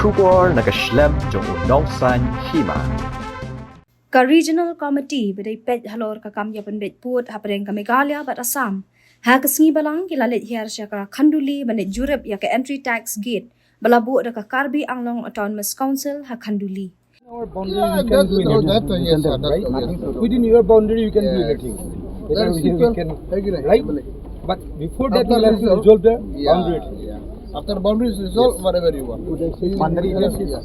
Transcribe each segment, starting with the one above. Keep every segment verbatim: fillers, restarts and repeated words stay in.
Khubor na ka shlem jong u nongsan hima. Ka Regional Committee ba dei peit halor ka kam ïa pynbeit pud hapdeng ka Meghalaya bad Assam, ha ka sngi balang ki la leit hiar sha ka Khanduli ban leit jurip ïa ka entry tax gate ba la buh da ka Karbi Anglong Autonomous Council ha Khanduli. Our boundary, yeah, we can do anything. That, that, yes, sir, that's right? Within your boundary, you can do anything. Whether we can, right? But before that, you have to resolve the boundary. Yeah. After boundary is resolved, whatever you want. Yes, yes.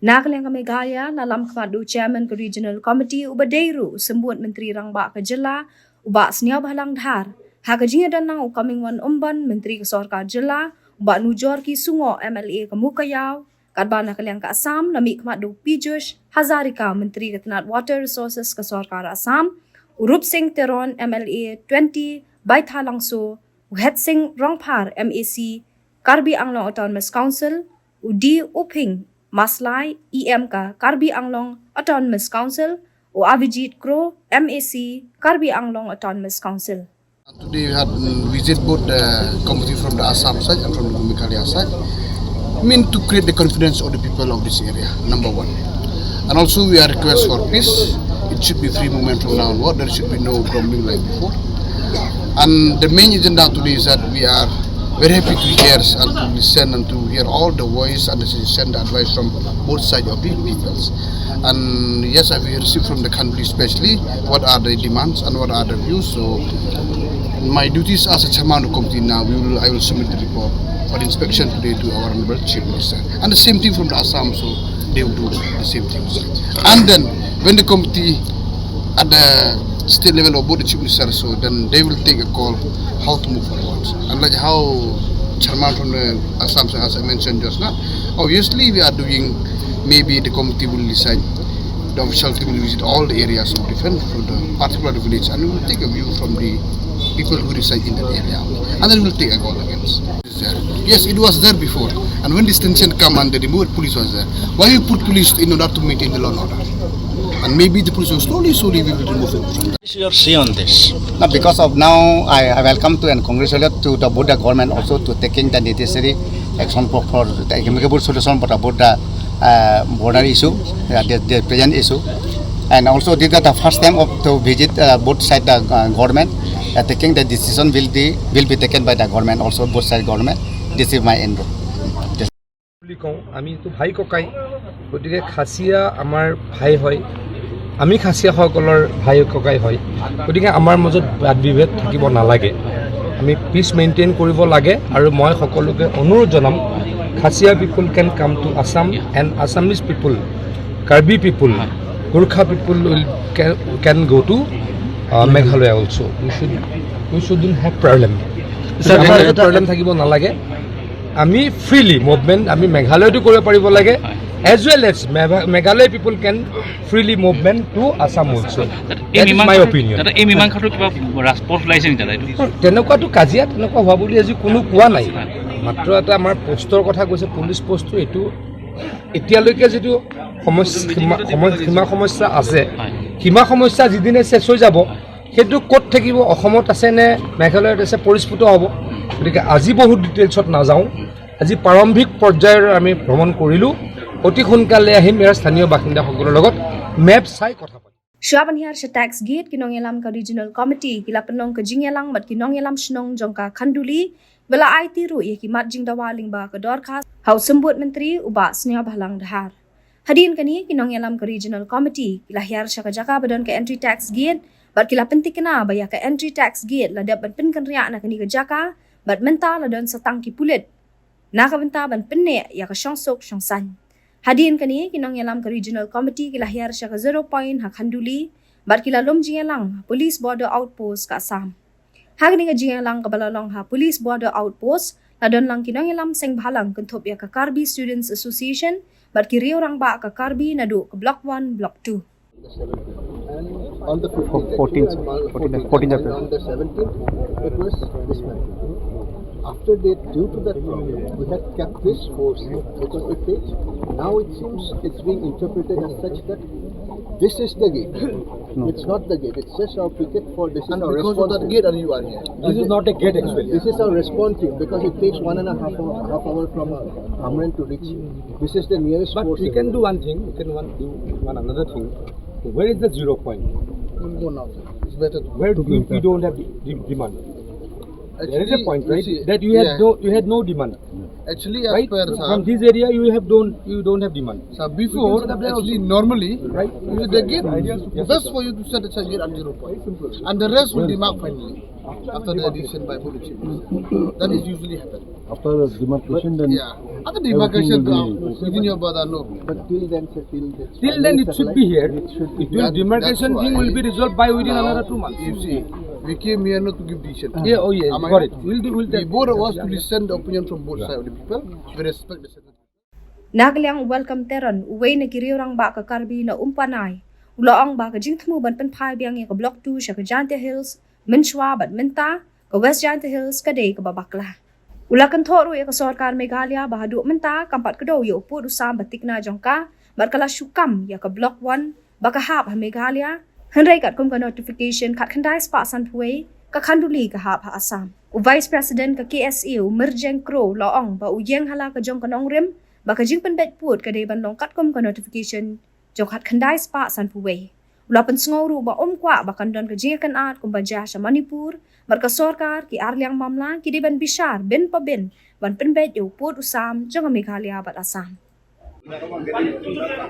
Na ka liang ka Meghalaya, la lam khmat da u Chairman ka Regional Committee uba dei ruh u Symbud Myntri Rangbah ka Jylla, u Bah Sniawbhalang Dhar, ha ka jingïadon lang u Comingone Ymbon, Myntri ka Sorkar Jylla, u Bah Nujorki Sungoh, M L A ka Mowkaiaw, katba na ka liang ka Assam, la mih khmat da u Pijush Hazarika, Myntri ka tnat Water Resources ka Sorkar Assam, u Rupsing Teron, M L A twenty Baithalangso, u Hetsing Rongphar, M A C Karbi Anglong Autonomous Council, u D Uphing Maslai, E M ka Karbi Anglong Autonomous Council, u Avijit Kro, M A C Karbi Anglong Autonomous Council. Today we had, mm, visit both the committee from the Assam side and from the Meghalaya side. Mean to create the confidence of the people of this area, number one. And also we are request for peace. It should be free movement from now onward. There should be no grumbling like before. And the main agenda today is that we are very happy to hear and to listen and to hear all the voice and the suggestion, the advice from both sides of the peoples. And yes, I will receive from the country especially what are the demands and what are the views. So my duties as a chairman of the committee now, we will, I will submit the report for inspection today to our honorable chief minister. And the same thing from the Assam, so they will do the same thing. And then when the committee at the state level of both the chief minister, so then they will take a call how to move forward. And like how chairman from the Assam, as I mentioned just now, obviously we are doing, maybe the committee will decide, the official team will visit all the areas of defense for the particular village, and we will take a view from the people who reside in that area, and then we'll take a call against. There. Yes, it was there before. And when this tension come and they removed, police was there. Why you put police in order to maintain the law and order? And maybe the police will slowly, slowly we will remove it from there. What is your say on this? Now, because of now, I, I welcome to and congratulate to the Buddha government also to taking the necessary action for, for the amicable solution for about the uh, border issue, uh, the, the present issue. And also, this is the first time of to visit uh, both side the uh, government. Uh, taking the decision will be will be taken by the government also, both side government. This is my input. বুলি কওঁ, আমি এইটো ভাই ককাই, গতিকে খাচীয়া আমাৰ ভাই হয়, আমি খাচীয়াসকলৰ ভাই ককাই হয়, গতিকে আমাৰ মাজত বাদ বিভেদ থাকিব নালাগে। আমি পিচ মেইনটেইন কৰিব লাগে আৰু মই সকলোকে অনুৰোধ জনাম, খাচীয়া people can come to Assam and Assamese people, Karbi people, Gorkha people will can, can go to uh, Meghalaya also. We should, we shouldn't have problem. Sir, আমাৰ sir, প্ৰব্লেম থাকিব নালাগে। আমি ফ্ৰীলি মুভমেণ্ট আমি মেঘালয়তো কৰিব পাৰিব লাগে, as well as মেঘা- মেঘালয় people can freely movement to Assam also. That is my opinion. দাদা, এই মীমাংসাটো কিবা ৰাজপথ ওলাইছে নেকি দাদা এইটো? তেনেকুৱাতো কাজিয়া তেনেকুৱা হোৱা বুলি আজি কোনো কোৱা নাই, মাত্ৰ এটা আমাৰ পোষ্টৰ কথা কৈছে, পুলিচ পোষ্টটো এইটো এতিয়ালৈকে যিটো সমস্যা, সীমা সমস্যা আছে, সীমা সমস্যা যিদিনে শেষ হৈ যাব, সেইটো ক'ত থাকিব, অসমত আছে নে মেঘালয়ত আছে, পৰিস্ফুট হ'ব। গতিকে আজি বহুত ডিটেইলছত নাযাওঁ। আজি প্ৰাৰম্ভিক পৰ্যায়ৰ আমি ভ্ৰমণ কৰিলোঁ। অতি সোনকালে আহিম ইয়াৰ স্থানীয় বাসিন্দাসকলৰ লগত মেপ চাই কথা পাতিম। Shuwa ban hiar sha tax gate, ki nongïalam ka Regional Committee ki la pynlong ka jingïalang bad ki nongïalam shnong jong ka Khanduli, ba la aiti ruh ïa ki mat jingdawa lyngba ka dorkhas ha u Symbud Myntri u Bah Sniawbhalang Dhar. Hadien kane, ki nongïalam ka Regional Committee ki la hiar sha ka jaka ba don ka entry tax gate bad ki la pyntikna ba ïa ka entry tax gate la dep ban pynkynriah na kane ka jaka bad mynta la don sa tang ki pulit na ka bynta ban pynneh ïa ka shongsuk shongsaiñ. Hadien kane, ki nongïalam ka Regional Committee ki la hiar sha ka Zero Point ha Khanduli bad ki la lum jingïalang ha Police Border Outpost ka Assam. Ha kane ka jingïalang kaba la long ha Police Border Outpost, la don lang ki nongïalam seng bhalang kynthup ïa ka Karbi Students Association bad ki riew rangbah ka Karbi naduh ka Block One, Block Two. On the fifteenth, fourteenth, actually, fourteenth, fourteenth April. On the seventeenth, it was dismantled. After that, due to that problem, we had kept this force here because it takes, now it seems it's being interpreted as such that this is the gate. No. It's not the gate. It's just our picket for this is And our because of response that team. Gate, and you are here. This is not a gate actually. This is our response team because it takes one and a half hour, half hour from uh, Amren to reach. This is the nearest But force we area. Can do one thing. We can one, do one another thing. Where is the zero point? We'll go now. It's better. Where do we, we don't have the, the demand? There is a Actually, point, you right? See, that you had yeah. No, you had no demand. Actually, as right? Per from this area, you have don't you don't have demand. So before, actually, normally, right? You the gate yes. Best for you to set aside gate at zero point, and the rest will be marked finally after the decision by police chief. That is usually happen. After the demarcation, then yeah. After demarcation, uh, within your brother, no. But till then, sir, till then. Till then, it should be here. It should be. It will, that, demarcation thing will be resolved by within now, another two months. You see, we came here not to give decision. Yeah, oh yeah, got it. We'll do, we'll we both of us to listen the opinion from both sides of the people. We respect the second. Na ka liang u Welcome Teron, uwei na ki riew rangbah ka Karbi na Umpanai, u la ong ba ka jingthmu ban pynphai biang ïa ka Block two sha ka Jaintia Hills, mynshuwa bad mynta, ka West Jaintia Hills ka dei kaba bakla. U la kynthoh ruh ïa ka sorkar Meghalaya ba haduh mynta kam pat kdew ïa u pud u sam ba thikna jong ka, bad ka la shu kam ïa ka Block one ba ka hap ha Meghalaya, hynrei katkum ka notification khatkhyndai spah sanphew wei, ka Khanduli ka hap ha Assam. U Vice President ka K S A u Mirjeng Kro la ong ba u ïeng ha la ka jong ka nongrim ba ka jingpynbeit pud ka dei ban long katkum ka notification jong khatkhyndai spah sanphew wei. U la pynsngew ruh ba um kwah ba kan don ka jingïakynad kumba jia sha Manipur, bad ka sorkar ki arliang mamla ki dei ban bishar bin pa bin ban pynbeit ïa u pud u sam jong ka Meghalaya bad Assam.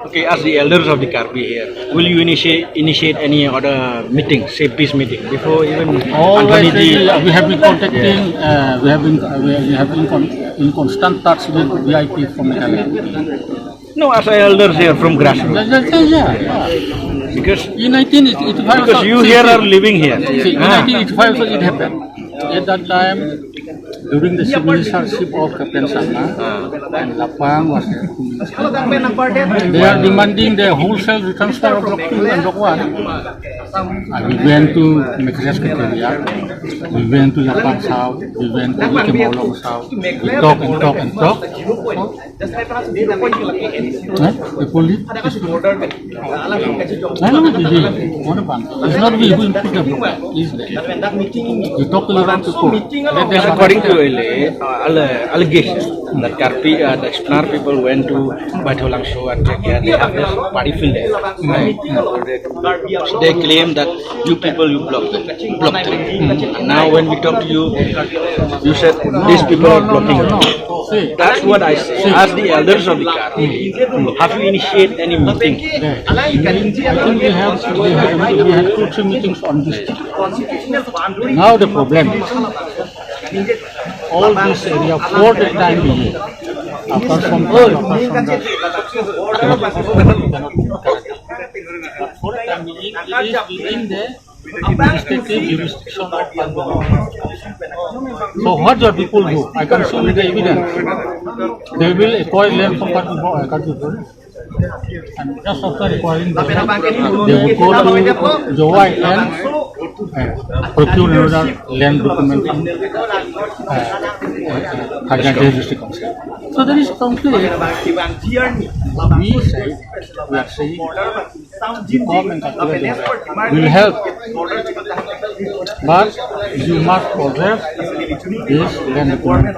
Okay, as the elders of the Karbi here, will you initiate initiate any other meeting, say peace meeting, before even Anthony Already, G? We have been contacting, uh, we have been, uh, we we have been con- in constant touch with V I P from Meghalaya. No, as elders here from grassroots. Yeah, yeah, yeah, yeah. Because in nineteen eighty-five, because you here are living here. See, in nineteen eighty-five, so it happened. At that time, during the chief ministership of Captain Sangma, and Lapang was there. They are demanding the wholesale return of Block two and Block one. And we went to Meghalaya Secretariat, we went to Lapang's house, we went to Ike Mawlong's house, we talk and talk and talk. Huh? The police? No, no, no, no, no. What about? It's not we who put the problem. It's them. You talk to the wrong people. Let them According to alle- uh, alle- allegation that Karbi, uh, the Shnar people went to Baitholangso and check here. They have this paddy field there. Right? They claim that you people, you block them, block them. And now when we talk to you, you said these people are blocking. See, that's what I say. Ask the elders of the Karbi. Have you initiated any meeting? I think we have, we have, we had two, three meetings on this thing. Now the problem is, all this area for the time being, after some time, after some time, for the time being, it is within the administrative jurisdiction of Karbi Anglong. So what the people do, I can show you the evidence. They will acquire land from Karbi Anglong, Karbi Anglong. And just after acquiring the land, they will go to Jowai and, uh, procure another land document from, uh, uh, uh, Khargone District Council. So there is conflict. We say, we are saying, reform and cultural development will help, but you must possess this land document.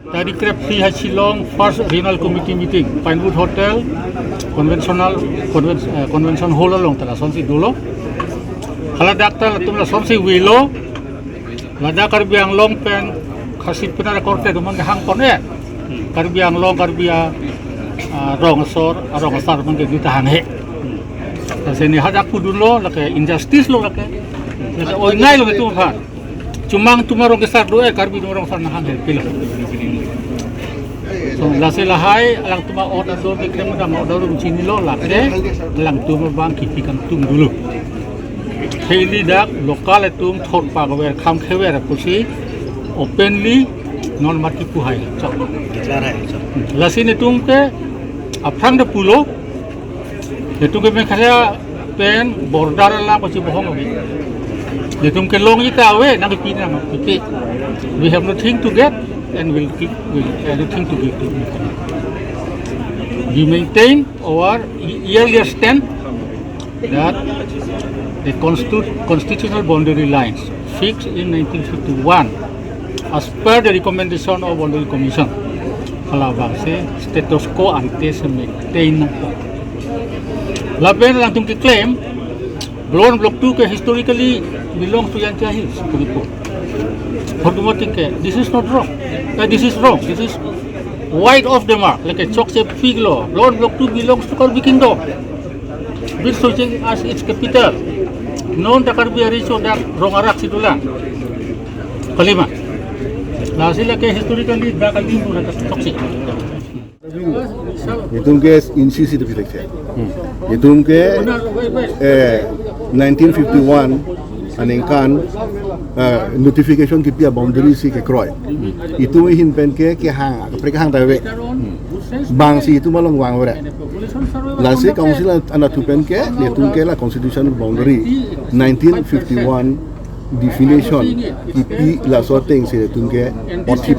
Tarik khreh phi ha Shillong, first regional committee meeting, Pinewood Hotel, conventional, conven- uh, convention hall along, tala son si dulo. Hala dakta la tum la son si wilo. Lada Karbi Anglong pen Khasi pynara korte duman ka hang pon eh. Karbi Anglong, Karbi a, a, rong asor, a rong asar man ke duta hang he. Kasi ni hadak pudun lo, lake injustice lo lake. Lake oi ngai lo tu ha. Chumang tuma rong asar do eh, Karbi tuma rong asar na hang he pilo. So lasi lahai, alang tuma order do ke krem dam order rum chini lo lake, alang tuma bang kiti kam tum dulu. Thei li dak local atum thot pa ka wer kham khe wer pusi openly non mat ki pu hai chok. Declare hai chok. Lasi netum ke aphrang de pulo. Netum ke Meghalaya pen border la ko chi bohong abi. Netum ke long ita we nang pi nang pi. We have nothing to get and we'll keep, we'll everything to give to Meghalaya. We maintain our earlier stand. that the constitu- constitutional boundary lines fixed in nineteen fifty-one as per the recommendation of Boundary Commission, halabang se status quo ante se maintain. Lapen alangtum ki claim Block one, Block two ke historically belongs to Jaintia Hills, Manipur. Hordumor tingke, this is not wrong. Uh, this is wrong. This is wide of the mark. Like a chokche piglo. Block one, Block two belongs to Karbi Kingdom. With Socheng as its capital. Non ta Karbi ari so dan rong arak situlang. Kalima. Lasi lake historically da Karbi pura chokche. Itum ke insi si tepi tekche. Itum ke, eh, nineteen fifty-one aningkan, eh, notification kipi a boundary si ke kroi. Itum ihin pen ke ke hang, ke prek hang tawe. Bang si itum along wang were. Lasi council an- anatu pen ke, itum ke la constitutional boundary nineteen fifty-one definition kipi laso ateng si itum ke othip.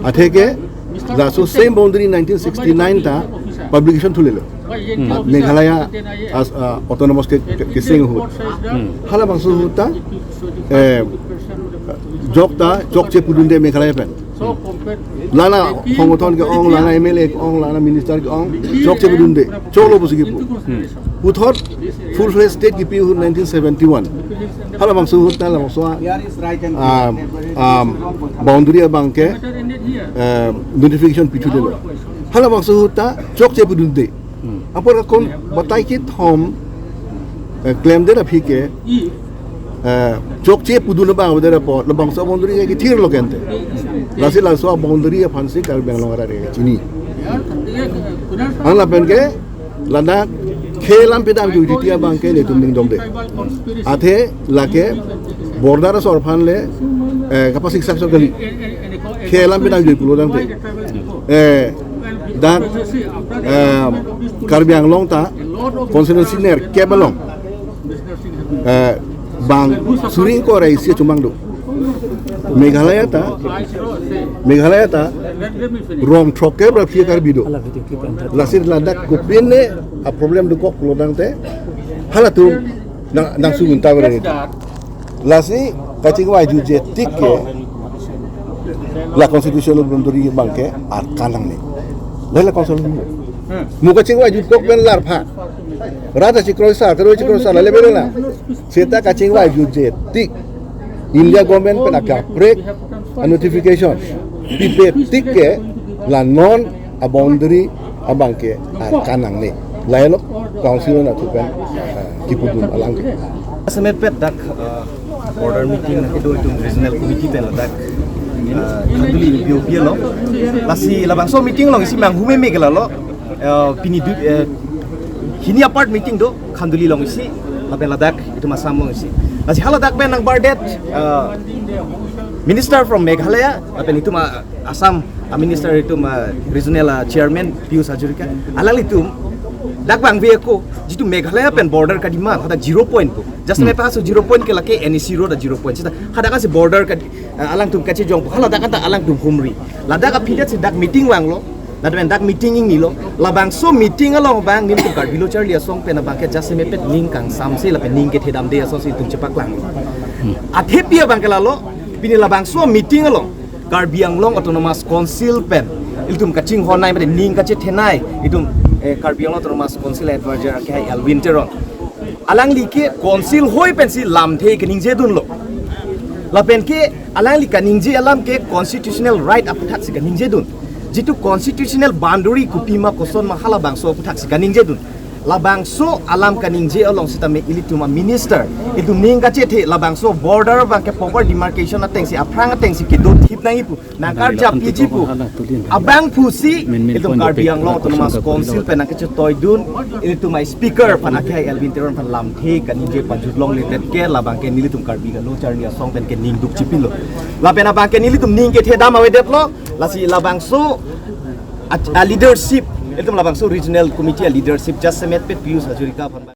Athe ke laso same boundary nineteen sixty-nine ta publication thulelo. Meghalaya as, uh, autonomous ke, ke, ke sing ahut. Halabangso ahut ta, eh, jok ta, jokche pudunde Meghalaya pen. Lana Khongthon ke ong, lana M L A ke ong, lana minister ke ong, jokche pudunde, choklo pusi kipu. Puthot full fledged state kipi ahut nineteen seventy-one. Halabangso ahut ta labangso, um, um, boundary abang ke, um, notification pichu delo. Halabangso ahut ta jokche pudunde. Apor ka kon batai kit hom, eh, claim de na phi ke, eh, jokche pudun abang de na po, labangso boundary ke thir lo kente. Lasi laso boundary aphan si Karbi Anglong ara re chini. Ang lapen ke, lana khe lam pedam ju titi abang ke netum ning dong de. Athe lake border asor aphan le, eh, kapasik sak so kali. Khe lam pedam ju pulo dang te. Eh, dan, eh, Karbi Anglong ta constituency ner kep along. Eh, bang suri ingkoi ra isi chumang do. Meghalaya ta, Meghalaya ta rong throk kep ra phi Karbi do. Lasi ladak kopine a problem dokok lo dang te. Halatum nang, nang sugun ta bere. Lasi kachingvai jutje tik ke la constitutional boundary abang ke arkan nangne. La la constitutional. Mu kachingvai jut kok pen larpha. Rata chi kroi sa, kroi chi kroi sa, la le bere la. Seta kachingvai jutje tik. India government pen akaprek a notification. Pipe tik ke la non a boundary abang ke arkan nangne. Lailo council anatu pen, eh, kipudun alang ke. Semet pet dak, eh, border meeting na kedo itum regional committee pen ladak, eh, Khanduli P O P along. Lasi labangso meeting along isi manghume me ke lalo, eh, pini du, eh, hini apart meeting do Khanduli along isi, lapen ladak itum Assam along isi. Lasi haladak pen nang bardet, eh, minister from Meghalaya, lapen itum, eh, Assam, a minister itum, ah, regional, ah, chairman Pijush Hazarika. Alanglitum dak bang ve ko jitu Meghalaya pen border ka demand hadak zero point ko. Just me paso zero point ke lake N E C road a zero point. Sita hadak si border ka, ah, alangtum kachejong ko. Haladak anta alangtum humri. Ladak aphi det si dak meeting vanglo. Ladak dak meeting ingnilo. Labangso meeting along bang nelitum Karbi Lo Charli Asong pen abang ke just me pet ning kangsam se lapen ning kethe damde asong si itum chepaklanglo. Athe pi abang ke lalo. Pini labangso meeting along Karbi Anglong Autonomous Council pen ilitum kachinghonnei mate ning kachethenei itum, eh, Karbi Anglong Autonomous Council advisor ke hai Elwin Teron. Alangli ke council hoi pensi lamthe kaningje dunlo. Lapen ke alangli kaningje alam ke constitutional right aphuthak si kaningje dun. Jitu constitutional boundary kopima koson ma halabangso aphuthak si kaningje dun. Labangso alam kaningje along sitame ilitum a minister. Itum ning kachethe labangso border abang ke proper demarcation ateng si aphrang ateng si kedo thip nang ipu. Nang karja piji pu. Abang pusi itum Karbi Anglong Autonomous Council pen nang kachetoi dun. Ilitum a speaker aphan akhai Elwin Teron aphan lamthe kaningje pajut longle det ke labang ke nelitum Karbi Lo Charli Asong pen ke ning duk chipilo. Lapen abang ke nelitum ning kethe dam avedetlo. Lasi labangso a, a leadership, itum labangso regional committee a leadership just semet pet Pijush Hazarika aphan.